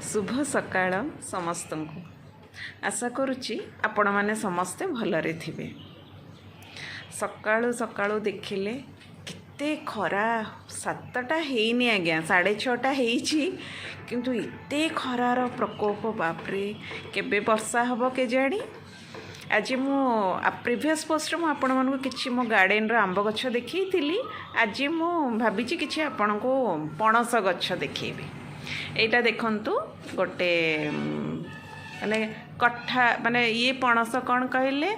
ଶୁଭ ସକାଳ ସମସ୍ତଙ୍କୁ। ଆଶା କରୁଛି ଆପଣମାନେ ସମସ୍ତେ ଭଲରେ ଥିବେ। ସକାଳୁ ସକାଳୁ ଦେଖିଲେ କେତେ ଖରା। 7ଟା ହେଇନି ଆଜ୍ଞା, 6:30 ହେଇଛି, କିନ୍ତୁ ଏତେ ଖରାର ପ୍ରକୋପ, ବାପରେ! କେବେ ବର୍ଷା ହେବ କେଜାଣି। ଆଜି ମୁଁ ପ୍ରିଭିୟସ୍ ପୋଷ୍ଟରେ ମୁଁ ଆପଣମାନଙ୍କୁ କିଛି ମୋ ଗାର୍ଡ଼େନର ଆମ୍ବ ଗଛ ଦେଖେଇଥିଲି। ଆଜି ମୁଁ ଭାବିଛି କିଛି ଆପଣଙ୍କୁ ପଣସ ଗଛ ଦେଖେଇବି। ଏଇଟା ଦେଖନ୍ତୁ, ଗୋଟେ ମାନେ କଠା, ମାନେ ଇଏ ପଣସ କ'ଣ କହିଲେ,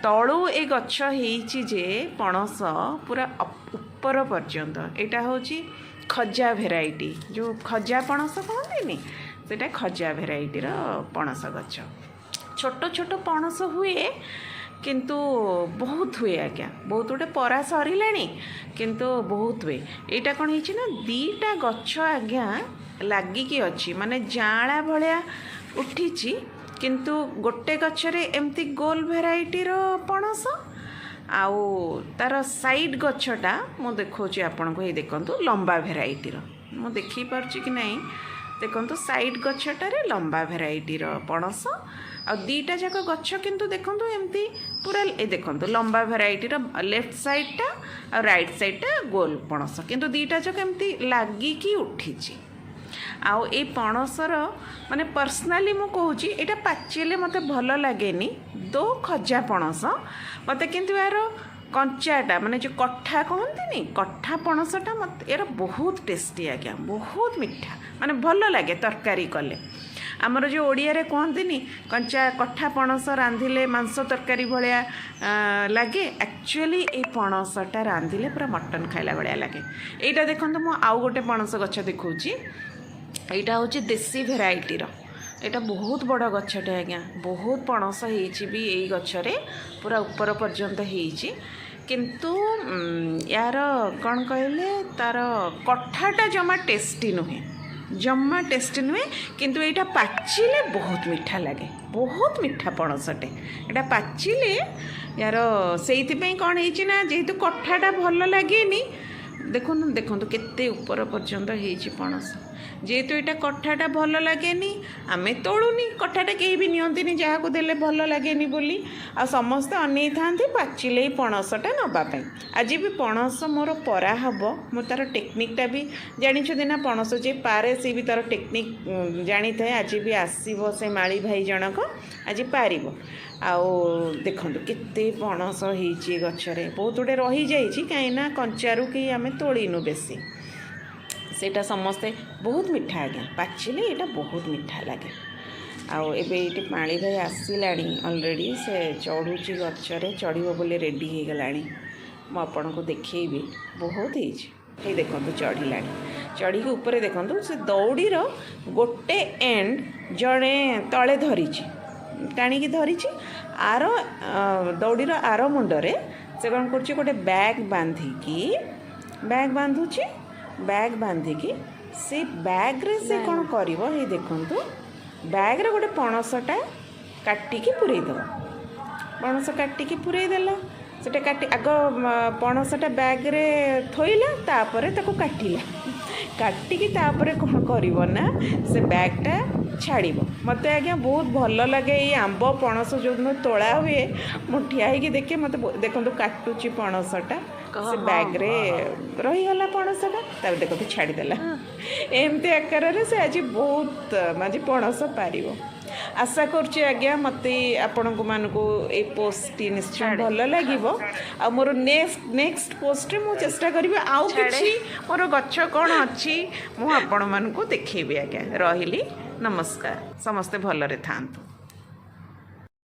ତଳୁ ଏ ଗଛ ହେଇଛି ଯେ ପଣସ ପୁରା ଉପର ପର୍ଯ୍ୟନ୍ତ। ଏଇଟା ହେଉଛି ଖଜା ଭେରାଇଟି, ଯେଉଁ ଖଜା ପଣସ କହନ୍ତିନି, ସେଇଟା ଖଜା ଭେରାଇଟିର ପଣସ ଗଛ। ଛୋଟ ଛୋଟ ପଣସ ହୁଏ, କିନ୍ତୁ ବହୁତ ହୁଏ ଆଜ୍ଞା, ବହୁତ। ଗୋଟେ ପରା ସରିଲାଣି, କିନ୍ତୁ ବହୁତ ହୁଏ। ଏଇଟା କ'ଣ ହେଇଛି ନା, ଦୁଇଟା ଗଛ ଆଜ୍ଞା ଲାଗିକି ଅଛି, ମାନେ ଜାଆଁଳା ଭଳିଆ ଉଠିଛି, କିନ୍ତୁ ଗୋଟେ ଗଛରେ ଏମିତି ଗୋଲ ଭେରାଇଟିର ପଣସ ଆଉ ତାର ସାଇଡ଼୍ ଗଛଟା ମୁଁ ଦେଖାଉଛି ଆପଣଙ୍କୁ। ଏଇ ଦେଖନ୍ତୁ, ଲମ୍ବା ଭେରାଇଟିର। ମୁଁ ଦେଖେଇ ପାରୁଛି କି ନାହିଁ ଦେଖନ୍ତୁ। ସାଇଡ଼୍ ଗଛଟାରେ ଲମ୍ବା ଭେରାଇଟିର ପଣସ ଆଉ ଦୁଇଟା ଯାକ ଗଛ କିନ୍ତୁ ଦେଖନ୍ତୁ ଏମିତି ପୁରା। ଏ ଦେଖନ୍ତୁ, ଲମ୍ବା ଭେରାଇଟିର ଲେଫ୍ଟ ସାଇଡ଼୍ଟା ଆଉ ରାଇଟ୍ ସାଇଡ଼୍ଟା ଗୋଲ ପଣସ, କିନ୍ତୁ ଦୁଇଟା ଯାକ ଏମିତି ଲାଗିକି ଉଠିଛି। ଆଉ ଏଇ ପଣସର ମାନେ ପର୍ସନାଲି ମୁଁ କହୁଛି, ଏଇଟା ପାଚିଲେ ମୋତେ ଭଲ ଲାଗେନି, ଦୋ ଖଜା ପଣସ ମୋତେ, କିନ୍ତୁ ଏହାର କଞ୍ଚାଟା, ମାନେ ଯେଉଁ କଠା କହନ୍ତିନି, କଠା ପଣସଟା ମୋତେ ଏହାର ବହୁତ ଟେଷ୍ଟି ଆଜ୍ଞା, ବହୁତ ମିଠା, ମାନେ ଭଲ ଲାଗେ ତରକାରୀ କଲେ। ଆମର ଯେଉଁ ଓଡ଼ିଆରେ କୁହନ୍ତିନି, କଞ୍ଚା କଠା ପଣସ ରାନ୍ଧିଲେ ମାଂସ ତରକାରୀ ଭଳିଆ ଲାଗେ, ଆକ୍ଚୁଆଲି ଏଇ ପଣସଟା ରାନ୍ଧିଲେ ପୁରା ମଟନ୍ ଖାଇଲା ଭଳିଆ ଲାଗେ। ଏଇଟା ଦେଖନ୍ତୁ, ମୁଁ ଆଉ ଗୋଟେ ପଣସ ଗଛ ଦେଖାଉଛି। ଏଇଟା ହେଉଛି ଦେଶୀ ଭେରାଇଟିର। ଏଇଟା ବହୁତ ବଡ଼ ଗଛଟେ ଆଜ୍ଞା, ବହୁତ ପଣସ ହେଇଛି ବି ଏଇ ଗଛରେ, ପୁରା ଉପର ପର୍ଯ୍ୟନ୍ତ ହେଇଛି। କିନ୍ତୁ ୟାର କ'ଣ କହିଲେ, ତାର କଠାଟା ଜମା ଟେଷ୍ଟି ନୁହେଁ, ଜମା ଟେଷ୍ଟି ନୁହେଁ। କିନ୍ତୁ ଏଇଟା ପାଚିଲେ ବହୁତ ମିଠା ଲାଗେ, ବହୁତ ମିଠା ପଣସଟେ ଏଇଟା ପାଚିଲେ ୟାର। ସେଇଥିପାଇଁ କ'ଣ ହେଇଛି ନା, ଯେହେତୁ କଠାଟା ଭଲ ଲାଗେନି, ଦେଖନ୍ତୁ ଦେଖନ୍ତୁ, କେତେ ଉପର ପର୍ଯ୍ୟନ୍ତ ହେଇଛି ପଣସ। ଯେହେତୁ ଏଇଟା କଠାଟା ଭଲ ଲାଗେନି, ଆମେ ତୋଳୁନି। କଠାଟା କେହି ବି ନିଅନ୍ତିନି, ଯାହାକୁ ଦେଲେ ଭଲ ଲାଗେନି ବୋଲି। ଆଉ ସମସ୍ତେ ଅନେଇଥାନ୍ତି ପାଚିଲେ ଏଇ ପଣସଟା ନେବା ପାଇଁ। ଆଜି ବି ପଣସ ମୋର ପରା ହେବ। ମୁଁ ତା'ର ଟେକ୍ନିକ୍ଟା ବି ଜାଣିଛନ୍ତି ନା, ପଣସ ଯିଏ ପାରେ ସେ ବି ତା'ର ଟେକ୍ନିକ୍ ଜାଣିଥାଏ। ଆଜି ବି ଆସିବ ସେ ମାଳି ଭାଇ ଜଣକ, ଆଜି ପାରିବ। ଆଉ ଦେଖନ୍ତୁ କେତେ ପଣସ ହେଇଛି ଏ ଗଛରେ, ବହୁତ ଗୁଡ଼ିଏ ରହିଯାଇଛି, କାହିଁକିନା କଞ୍ଚାରୁ କେହି ଆମେ ତୋଳିନୁ ବେଶୀ। ସେଇଟା ସମସ୍ତେ, ବହୁତ ମିଠା ଆଜ୍ଞା, ପାଚିଲେ ଏଇଟା ବହୁତ ମିଠା ଲାଗେ। ଆଉ ଏବେ ଏଇଠି ମାଳି ଭାଇ ଆସିଲାଣି ଅଲରେଡ଼ି, ସେ ଚଢ଼ୁଛି ଗଛରେ, ଚଢ଼ିବ ବୋଲି ରେଡ଼ି ହେଇଗଲାଣି। ମୁଁ ଆପଣଙ୍କୁ ଦେଖେଇବି, ବହୁତ ହେଇଛି। ଏଇ ଦେଖନ୍ତୁ, ଚଢ଼ିଲାଣି। ଚଢ଼ିକି ଉପରେ ଦେଖନ୍ତୁ, ସେ ଦଉଡ଼ିର ଗୋଟେ ଏଣ୍ଡ ଜଣେ ତଳେ ଧରିଛି, ଟାଣିକି ଧରିଛି। ଆର ଦଉଡ଼ିର ଆର ମୁଣ୍ଡରେ ସେ କ'ଣ କରୁଛି, ଗୋଟେ ବ୍ୟାଗ୍ ବାନ୍ଧିକି, ବ୍ୟାଗ୍ ବାନ୍ଧୁଛି। ବ୍ୟାଗ୍ ବାନ୍ଧିକି ସେ ବ୍ୟାଗ୍ରେ ସେ କ'ଣ କରିବ, ଏଇ ଦେଖନ୍ତୁ, ବ୍ୟାଗ୍ରେ ଗୋଟେ ପଣସଟା କାଟିକି ପୂରେଇ ଦେବ। ପଣସ କାଟିକି ପୂରେଇ ଦେଲା। ସେଟା କାଟି ଆଗ ପଣସଟା ବ୍ୟାଗ୍ରେ ଥୋଇଲା, ତାପରେ ତାକୁ କାଟିଲା। କାଟିକି ତାପରେ କ'ଣ କରିବ ନା, ସେ ବ୍ୟାଗ୍ଟା ଛାଡ଼ିବ। ମୋତେ ଆଜ୍ଞା ବହୁତ ଭଲ ଲାଗେ ଏଇ ଆମ୍ବ ପଣସ ଯେଉଁଦିନ ତୋଳା ହୁଏ, ମୁଁ ଠିଆ ହେଇକି ଦେଖେ। ମୋତେ ଦେଖନ୍ତୁ, କାଟୁଛି ପଣସଟା, ସେ ବ୍ୟାଗ୍ରେ ରହିଗଲା ପଣସଟା। ତାପରେ ଦେଖନ୍ତୁ, ଛାଡ଼ିଦେଲା ଏମିତି ଆକାରରେ। ସେ ଆଜି ବହୁତ, ଆଜି ପଣସ ପାରିବ। ଆଶା କରୁଛି ଆଜ୍ଞା, ମୋତେ ଆପଣଙ୍କୁ ମାନଙ୍କୁ ଏଇ ପୋଷ୍ଟଟି ନିଶ୍ଚୟ ଭଲ ଲାଗିବ। ଆଉ ମୋର ନେକ୍ସଟ ନେକ୍ସଟ ପୋଷ୍ଟରେ ମୁଁ ଚେଷ୍ଟା କରିବି ଆଉ କିଛି ମୋର ଗଛ କ'ଣ ଅଛି ମୁଁ ଆପଣମାନଙ୍କୁ ଦେଖେଇବି ଆଜ୍ଞା। ରହିଲି, ନମସ୍କାର, ସମସ୍ତେ ଭଲରେ ଥାଆନ୍ତୁ।